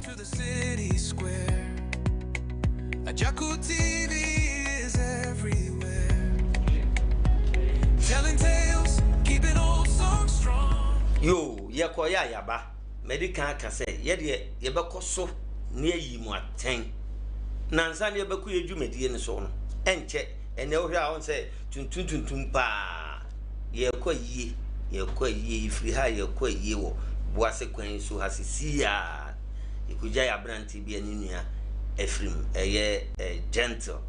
To the city square. Ajaku TV is everywhere. Telling tales, keeping old songs strong. Yoo, yɛkɔeɛ a yɛaba. Madi kan aka sɛ, yɛ deɛ yɛbɛkɔ so na yɛayi mo atɛn. Na ansa na yɛbɛkɔ yɛn dwumadie no so no, ɛnkyɛ, ɛnnɛ wohwɛ a wohu sɛ tuntum tuntum paa. Yɛrekɔ ayie, yɛrekɔ ayie, yɛfiri ha a yɛrekɔ ayie wɔ Boase kwan yi so ha sesii ara. Yɛkɔgya yɛn aberanteɛ bi a ne nua afiri mu, ɛyɛ eh, Gentle.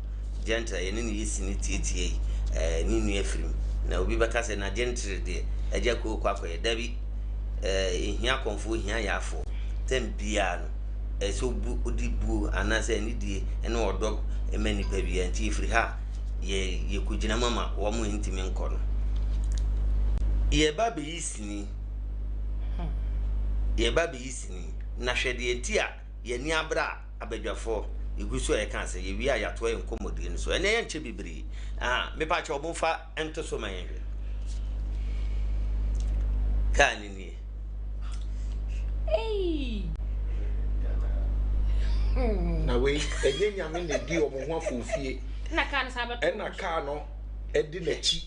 Gentle, yɛne no yɛ sini tietie yi, eh, ne nua afiri mu. Na obi bɛka sɛ na Gentle deɛ, agya koo kɔ akɔyɛ. Dabi. Ɛhia akɔmfoɔ, ɛhia ayafoɔ. Tɛm biara no, ɛsɛ sɛ wobu, wode buo anaasɛ anidie ne ɔdɔ ma nnipa biara. Nti yɛfiri ha a, yɛ, yɛkɔgyina mu ama wɔn a ɛntumi nkɔ no. Yɛreba abɛyi sini. Yɛreba abɛyi sini. Na hwɛ deɛ nti a yɛn ani abere a abadwafoɔ yɛgu so a yɛka sɛ yɛwie a yɛatoa yɛn nkɔmmɔdie no so. Ɛnɛ yɛnkyɛ bebree. Aha, mepa kyɛw momfa nto so ma yɛnhwɛ. Kaa no nie. Na wei ɛnyɛ nyame na edi wɔn ho afofie. Ɛna kaa no san bɛto. Ɛna kaa no ɛdi n'akyi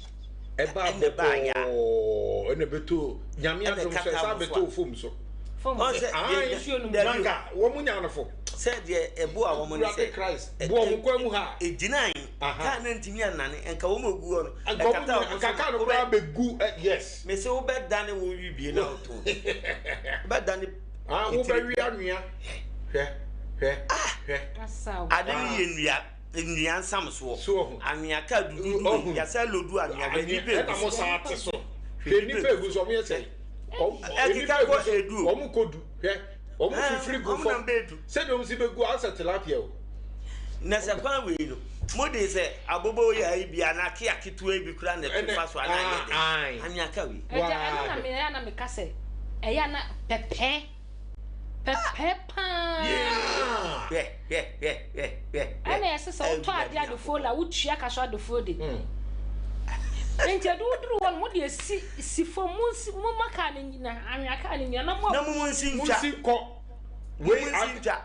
ɛba bɔkɔɔ ɛna ɛbɛto nyame adom so ɛsan bɛto fom so. Fom sɛ nsuo no mu. Nanka wɔn nya no fo. Sɛ deɛ ɛboa wɔn ne sɛ. Christ boa wɔn kwan mu ha. Egyinae. Kaa no ntumi annane, nka wɔn a wɔgu hɔ no, Nka wɔn ɛkata nyina, wɔn nka so kaa no no, koraa wobɛ, bɛgu ɛ, yes. mese wobɛdane wo wibie na wotɔn bi. Wobɛdane Ah, etire. wobɛwe anwea. Hwɛ, hwɛ, hwɛ. Asaw. Ade no yɛ nnua, nnua nsamsoɔ. So wahu? Anwea kaa dududu Wahu? wei, yɛasan lodu anwea, hwɛ Anwea, nnipa egu ɛna mo so. saa te so. Hwɛ Hwɛ nnipa nnipa egu egu so. so, wɔn yɛ sɛn? Wɔn, Ɛkeka nnipa kɔ egu so, edu. wɔn kɔ du. Hwɛ, Wɔn fifiri gu Wɔn fam nam bɛɛdu. sɛdeɛ wɔn si bɛgu asɛ tilapia o. Na sɛ kwan wei no, mo de sɛ aboboyaa yi bi anaa kea ketewa yi bi koraa na ɛto fa so a na anyɛ den. Anwea ka wei. Agya, ɛno na me ɛyɛ a na meka sɛ ɛyɛ a na pɛpɛɛ pɛpɛɛ paa. Hwɛ hwɛ hwɛ hwɛ hwɛ. Ɛna ɛsɛ sɛ wotɔ adeɛ adefoɔ la wotua ka so adefoɔ de. Nti ɛde woduru hɔ no mo de si si fam mo nsi mo ma kaa no nyina anwea kaa no nyina na mo Na mo nsi Mo ntwa. nsi nkɔ. Mo Wei nsi ntwa.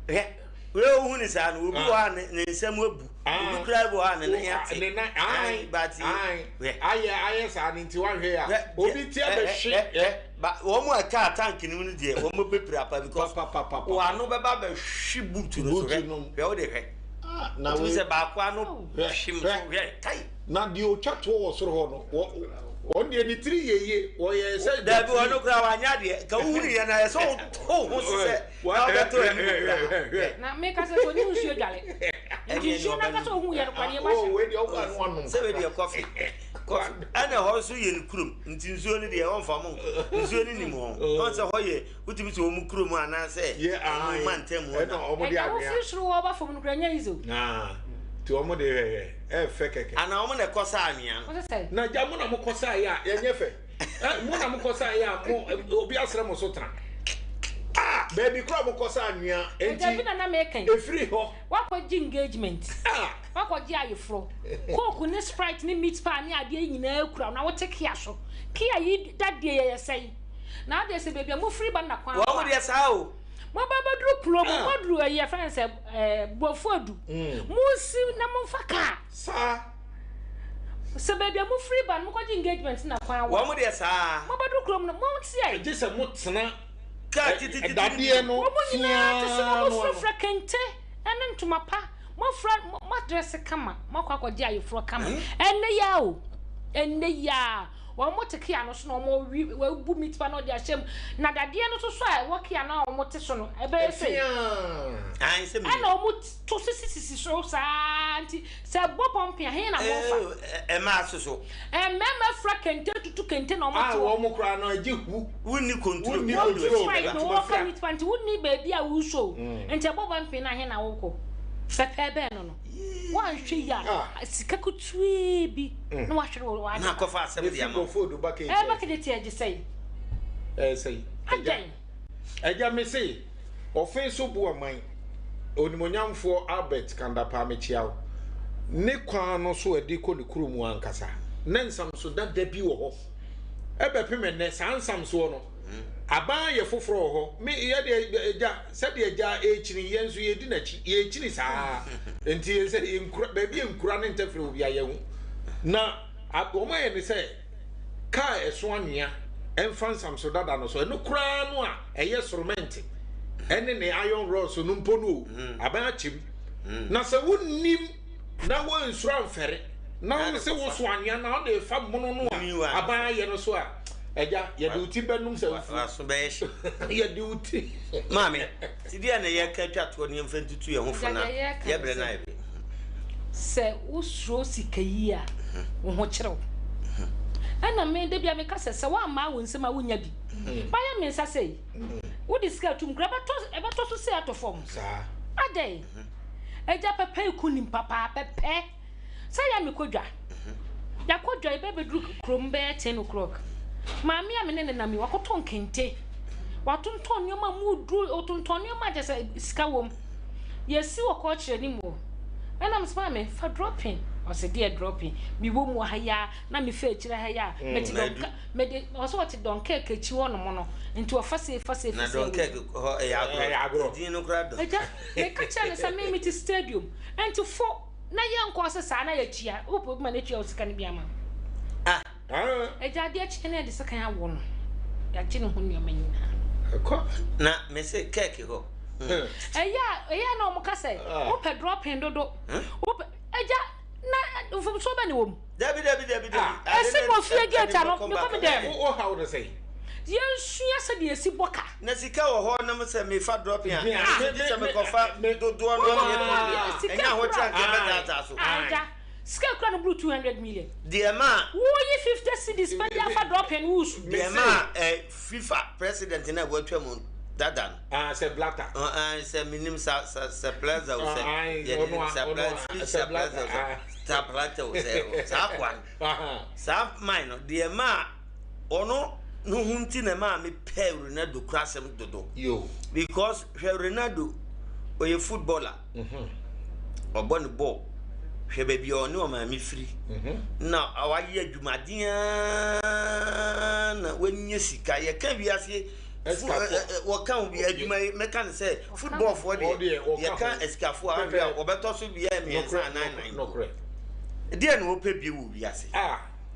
Hwɛ. Wei ohu ne saa no, obi wɔ hɔ a ne nsam abu. Obi koraa bi wɔ hɔ a ne nan ate. Ne nan ae but ae ayɛ ayɛ saa no nti wanhwɛ a obi ti abɛhwe. Ba wɔn a ɛkaa tank no mu no deɛ wɔn bɛpira pa because wɔn ano bɛba bɛhwe boot no so hwɛ hwɛ wo de hwɛ. Na wei sɛ baako ano hwem so hwɛ kai. Na deɛ otwa toɔ wɔ soro hɔ no wɔn deɛ ne tiri yɛ yie wɔyɛ sɛ. Dabi wɔn koraa wɔanyɛ adeɛ ka wohunu yɛ na yɛ sɛ woto ho so sɛ na wobɛtɔ anim koraa. Na meka sɛ sɛ ɔnim nsuo dware nti nsuo no ankasa ɔhu yɛ no koraa deɛ ɛba hyɛ. Sɛ wei deɛ kɔfe kɔfe ɛna ɛhɔ nso yɛ ne kurom nti nsuo no deɛ wɔmfa mo nsuo no nim wɔn wɔn sɛ hɔ yɛ wotumi sɛ wɔn kurom anaasɛ wɔn mantam hɔ na ɛda wofiri soro hɔ ba fam no koraa nyɛ easy o. Nti wɔn de hwɛhwɛ ɛfɛ kɛkɛ. Ana wɔn na ɛkɔ saa anwea no. Na gya mo na mo kɔ saa yɛ a yɛnyɛ fɛ. Mo na mo kɔ saa yɛ a mo obi asrɛ mo so tena. Ah baabi kora mo kɔ saa anwea enti efiri hɔ. Wakɔ gye engagement. Wakɔ gye ayeforɔ. Coke ne sprite ne meat pie ne adeɛ nyinaa kura na wote kia so. Kia yi dadeɛ yɛyɛ sɛn? Na adeɛ sɛ baabi a mofiri ba na kwan. Wɔn deɛ saa o. Moba bɛduru kuro mu, moaduru ɛyi yɛfrɛ no sɛ ɛɛ Boafuadu. Monsi na momfa kaa. Saa. Sɛ baabi a mofiri ba no mokɔgye engagement na kwan wa. Wɔn deɛ saa. Mobɛduru kurom no monsi ɛ. Gye sɛ motena kaa titititi dadeɛ no Wɔn nyinaa te so na feaa no ano. mofirafira kente ne ntoma pa. Moafira moadrɛse kama. Moakɔ akɔgye ayeforɔ kama. Ɛnnɛ yi ara o, ɛnnɛ yi ara. Wɔn te kea no so na wɔn wi wɔabu meat pie na wɔde ahyɛ mu na dadeɛ no nso so a ɛwɔ kea no a wɔn te so no ɛbɛyɛ sei ɛna wɔn to sisi sisi so saa nti sɛ ɛbɔ pɔmpe a he na wɔn fa. Ɛmaa soso. Mmarima fura kente tutu kente na wɔn te hɔ. A wɔn koraa no ɛgye hu. Wonni control. Wonni control. Wɔn na wɔn ka meat pie nti wonni baabi a wosɔ nti ɛbɔ pɔmpe na he na wokɔ pɛpɛɛ bɛn no no. Woanhwɛ yie a, sika ketewaa bi na wahwere wo w'ade. Na akɔfa asɛm de ama wo. Ɛɛ bakete ti ɛgye sɛn? Ɛyɛ sɛn? Adɛn? Agya me se, ɔfe so bo ɔman, Onimuonyamfoɔ Albert Kandapaa mekyea wo. Ne kwan no so ɛde kɔ ne kuro mu ankasa, na nsamso dada bi wɔ hɔ. Ɛbɛpem ɛnnɛ, saa nsamsoɔ no, Aban ayɛ foforɔ wɔ hɔ. Me yɛ deɛ agya sɛdeɛ agya ɛrekyini yɛn nso yɛdi n'akyi yɛrekyini saa nti yɛn sɛ yɛnkura baabi yɛnkura ne ntɛfrɛ obi a yɛho na wɔn ayɛ ne sɛ kaa ɛso anwea ɛmfa nsamso dada no so ɛno koraa no a ɛyɛ soromɛnte ɛne ne iron rods no mpo no o mm. aban akyɛm mm. na sɛ wonnim na wɔnsuro amfɛre na wo sɛ woso anwea na wode fa mono no a aban ayɛ no so a Agya, yɛde wo ti bɛnom sɛ fufuo. W'aso bɛyɛ hye. Yɛde wo ti. Maame, ti deɛ na yɛka twa toɔ ne yɛmfa ntutu yɛn ho fo na yɛbrɛ no ayɛ bɛ. Sɛ wosuro sika yi a, wo ho kyere wo. Ɛna me da bia meka sɛ sɛ woammaa wo nsam a wonnya bi. Mayɛ me nsa sei. Wode sika atum koraa ɛbɛtɔ ɛbɛtɔ so sei atɔ fam. Adɛn? Agya pɛpɛ eku nimpa paa pɛpɛ. Sɛ yɛ a mekɔ dwa. Yɛakɔ dwa yɛbɛ bɛduru kurom bɛyɛ ten o'clock. Maame a me ne no nam yi, wakɔtɔ nkente. Watontɔn nneɛma mu duru, ɔtontɔn nneɛma a kyerɛ sɛ sika wom. Yɛsi wɔ kɔɔkyerɛ anim hɔ. Ɛna mese maame fa dropping. Ɔse deɛ dropping? Mewɔ mu wɔ ha yi ara na mefa akyire ha yi a mete dɔnka mede ɔse ɔte Dunkirk akyi hɔ nom no nti ɔfa sei fa sei fa Na sei a Dunkirk hɔ ɛyɛ Ɛyɛ agorɔ. agorɔ. Edin no koraa dɔ. Agya, meka kyerɛɛ no sɛ me mete stadium nti fo na yɛnkɔ ɔse saa na yɛtua wopɛ obi ma no atua wo sika no bi ama wo. Ah. Agya adeɛ kye na yɛde sekan awɔ no yɛagye ne ho nneɛma nyinaa. Ɛkɔ. Na mese Kirk hɔ. Ɛyɛ a ɛyɛ a na wɔn ka sɛ wopɛ dropping dodo wopɛ agya na mfomsoɔ bɛ ne wɔ mu. Dabi dabi dabi dabi. Ɛsi mo fie gate ano mekɔ me dɛm. Wo haw no sɛn? Yɛnsua sɛdeɛ yɛsi bɔ ka. Na sika wɔ hɔ na sɛ mefa dropping a, ɛno gye sɛ mekɔfa dodoɔ no ama yɛ pii. Ɛnyɛ ahokyere anka ɛbɛtaataa so. Agya, sika kura no boro 200 million. Deɛ ɛmaa. Woyi 50 cedis pɛ de afa dropping no wosu. Deɛ ɛmaa FIFA president no a watwa mu dada no. Ah, sɛ Blatter. Ah, sɛ menim sa sa sɛ Plaza o sɛ. Yɛde sɛ Plaza sɛ Plaza o sɛ. Sa Blatter o sɛ saa akoa no. Saa man no deɛ ɛmaa. Ɔno no ho nti na ɛmaa me pɛɛ Ronaldo kura asɛm dodo. Because hwɛ Ronaldo, ɔyɛ footballer. Ɔbɔ ne bɔɔl. Hwɛ baabi a ɔne ɔmaame firi. Na wayɛ adwumaden ara na wanya sika. Yɛka wiase Asikafoɔ. Wɔka ho bi adwuma yi mɛka no sɛ footballfoɔ deɛ yɛka asikafoɔ a ahwɛ a wɔbɛtɔ so bia mmiɛnsa anaa nan. Nokorɛ. Deɛ na wɔpɛ bio wɔ wiase?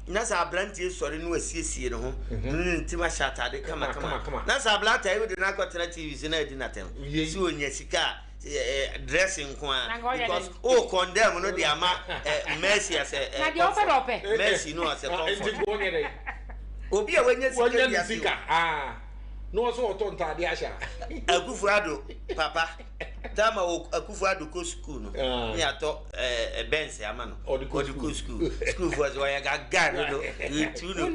Na sɛ aberanteɛ sɔre na wasiesie ne ho ne ne tirim ahyɛ atade kamakama na sɛ aberanteɛ yi wode no akɔtena TV so na adi n'atɛm sɛ ɔnya sika a dressing nko a because o condemn no de ama Mercy as a comfort Mercy no as a comfort obi a wanya sika bi ase na ɔsɛ ɔtɔ ntaade ahyɛ a. Akufo Addo papa tama wɔ Akufo Addo kɔ sukuu no ne atɔ ɛɛ Benz ama no ɔde kɔ sukuu sukuu fo sɛ ɔyɛ gaga dodo etu no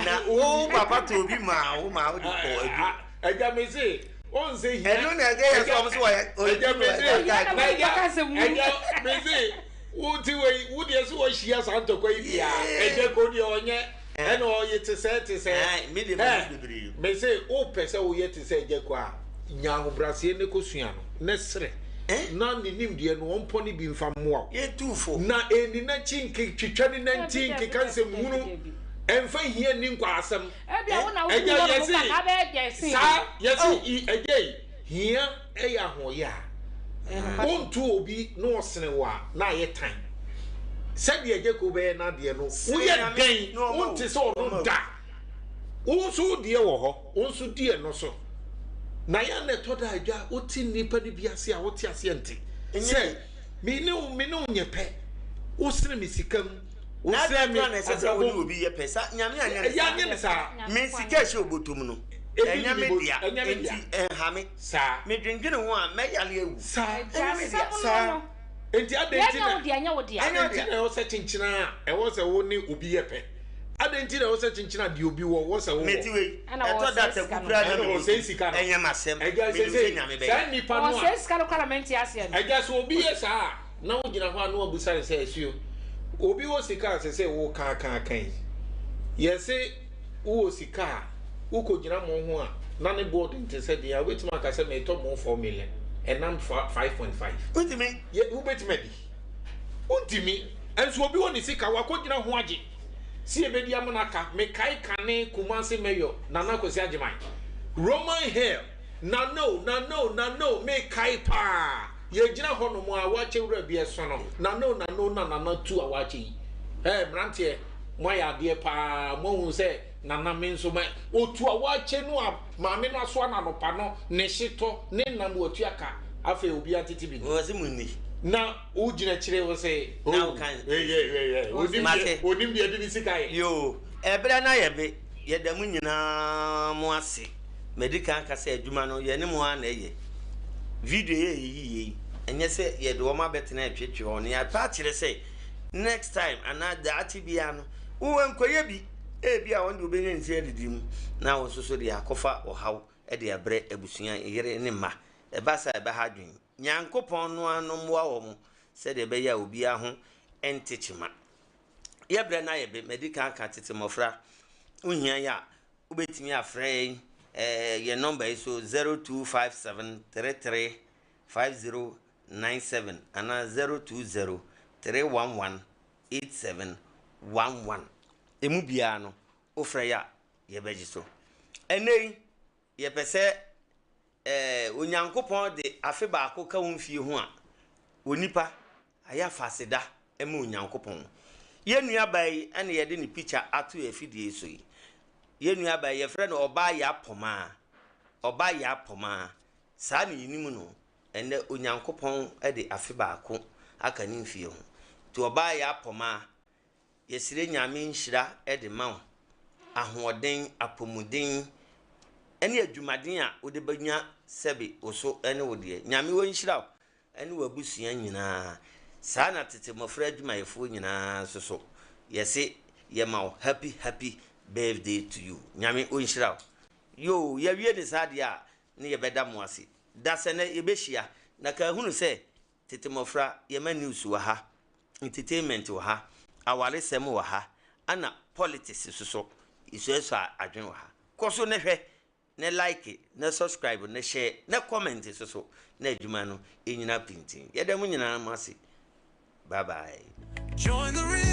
na wo papa tɔ obi maa wo maa wo de kɔ adu. Ɛgya mi se ɔn sɛ hia. Ɛno na ɛgya yɛ sɛ ɔmo sɛ ɔyɛ ɔyɛ tu no ɛgya mi se ɛgya mi se wo ti wei wo deɛ sɛ wɔhyia saa ntɔkwa yi bia ɛgya ko deɛ ɔnyɛ. Ɛna ɔye te sɛ te sɛ. Ɛɛ, me deɛ mahu bebree. Me se wopɛ sɛ woyɛ te sɛ Agya Kua a, nya ahobraseɛ ne kɔsua no, ne srɛ na ne nimdeɛ no ɔmpɔ ne bi mfa mmoa wo. Yɛtu fo. Na ɛnni n'akyi nketwitwa ne nantin nkeka nsɛm hunu, ɛmfa hia nni nkwaasɛm. Agya yɛse saa, yɛse Agya yi, hia. Ɛyɛ ahoɔyɛ a, wonto obi na ɔsene wo a, na ayɛ tan. Sɛdeɛ Jacob bɛyɛ n'adeɛ no, woyɛ dɛn? Wonte sɛ ɔno da. Wo nso wo deɛ wɔ hɔ, wo nso di ɛno so. Na yɛ a na ɛtɔ da a, Agya, wote nnipa no bi ase a, wote aseɛ nte sɛ me ne wo, me ne wo nyɛ pɛ. Wosene me sika mu, Na wosene adɛn me koraa na ɛsɛ sɛ wo ne abrabɔ mu. obi yɛ pɛ? Sa Nyame anyɛ no Ɛyɛ saa. anyɛ no saa. Me sika a ɛhyɛ obotom no, Ebi ɛnyɛ ni me me bo, dea, ɛnyɛ me dea. enti ɛnha me. Saa. Medwendwene ho a, mɛyare awu. Saa. Ɛnyɛ me dea. Saa. Enti adɛn nti na. Ɛnyɛ wo dea, ɛnyɛ wo dea. Ɛnyɛ wo Adɛn nti dea. na ɛwɔ sɛ kyenkyena a ɛwɔ sɛ wo ne obi yɛ pɛ? Adɛn nti na ɛwɔ sɛ kyenkyena deɛ obi wɔ, wɔ sɛ wowɔ? Mete wei, Ɛna ɛtɔ da wɔsɛe taku sika no. koraa na Ɛna me wɔsɛe botom. sika no. Ɛnyɛ m'asɛm. Agya, Menim sɛ seesei, Nyame saa bɛyɛ. nnipa no a. Wɔsɛe sika no koraa na mente aseɛ no. Agya, sɛ obi yɛ saa a, na wogyina hɔ a na woabisa no sɛ, Asuo, obi wɔ sika a ɛsɛ sɛ wokaakaaka yi? Yɛse wowɔ sika a, wokɔgyina mo ho a, na ne boɔ den te sɛ deɛ a, wobɛtumi aka sɛ meretɔ mo 4 million, ɛnam 5.5. Wontumi. Yɛ, wobɛtumi adi? Wontumi. Nso obi wɔ ne sika, wakɔgyina ho agye sɛ yɛbɛdi amena aka. Mekae kane Kumasi Mayor Nana Kwasi Agyeman, Roman Hill, Nana o, Nana o, Nana o, mekae paa. Yɛgyina hɔ nom a wakyɛ wura bi ɛso no, Nana o, Nana o na Nana tu a wakyɛ yi. Ɛɛ, mmeranteɛ, moayɛ adeɛ paa, moahunu sɛ Nana me nso mɛ, ɔtu a wakyɛ no a maame no asoa no anɔpa no, ne hyetɔ, ne nam watua ka, afei obiara ntete bi nni. Wɔse monni. Na wogyina akyire wo se, Na oh, woka ɛyɛ, ɛyɛ, onim deɛ, onim deɛ ɛde ne sika yɛ. Yoo, ɛberɛ no ayɛ be, yɛda mo nyinaa mo ase. Madi kan aka sɛ adwuma no, yɛne mo ara na ɛyɛ. Video yi a yɛyiiɛ yi, ɛnyɛ sɛ yɛde wɔn abɛtena retwetwe wɔn. Nea ɛpɛ akyerɛ sɛ, next time anaa daakye biara no, wo nkɔyɛ bi. Ebia wɔn de wobɛnya nti adidi mu, na wo nso so de akɔfa ɔhaw de abrɛ abusua, yere ne mma. Ɛba saa a, ɛbɛha adwene. Nyankopɔn no ara no mmoa wɔn sɛdeɛ ɛbɛyɛ a obiara ho nte kyema. Yɛ berɛ no ayɛ be, madi kan aka tete mmɔfra, wohia yɛ a, Wobɛtumi afrɛ yɛn yɛn nɔmba yi so 0257 33 5097 anaa 020 311 8711. Ɛmu biara no, wofrɛ yɛ a, yɛbɛgye so. Ɛnnɛ yi, yɛpɛ sɛ Onyankopɔn de afe baako ka wo mfie ho a, onipa ayɛ afa aseda ma Onyankopɔn. Yɛn nuabaa yi na yɛde ne pikya ato yɛn afidie yi so yi. Yɛn nuabaa yi, yɛfrɛ no Ɔbaa Yaa Pɔmaa. Ɔbaa Yaa Pɔmaa. Saa na yɛnim no. Ɛnnɛ, Onyankopɔn de afe baako aka ne mfie ho. Nti Ɔbaa Yaa Pɔmaa, Yɛsrɛ Nyame nhyira de ma wo, ahoɔden, apɔmuden ne adwumaden a wode bɛnya sɛbe wo so ne wo deɛ. Nyame ɔnhyira wo ne w'abusua nyinaa. Saa na tete mmɔfra adwumayɛfoɔ nyinaa nso so yɛse yɛma wo happy happy birthday to you. Nyame ɔnhyira wo. Yoo, yɛawie ne saa deɛ a ne yɛbɛda mo ase. Dasɛnɛ yɛbɛhyia na ka hunu sɛ Tete mmɔfra, yɛma news wɔ ha, entertainment wɔ ha, awaresɛm wɔ ha, ɛna politics nso so, yɛsuasua adwene wɔ ha. Kɔ so na hwɛ, na like, na subscribe, na share, na comment nso so, na adwuma no ɛnyina pintinn. Yɛda mo nyinaa mo ase. Bye bye. Join the.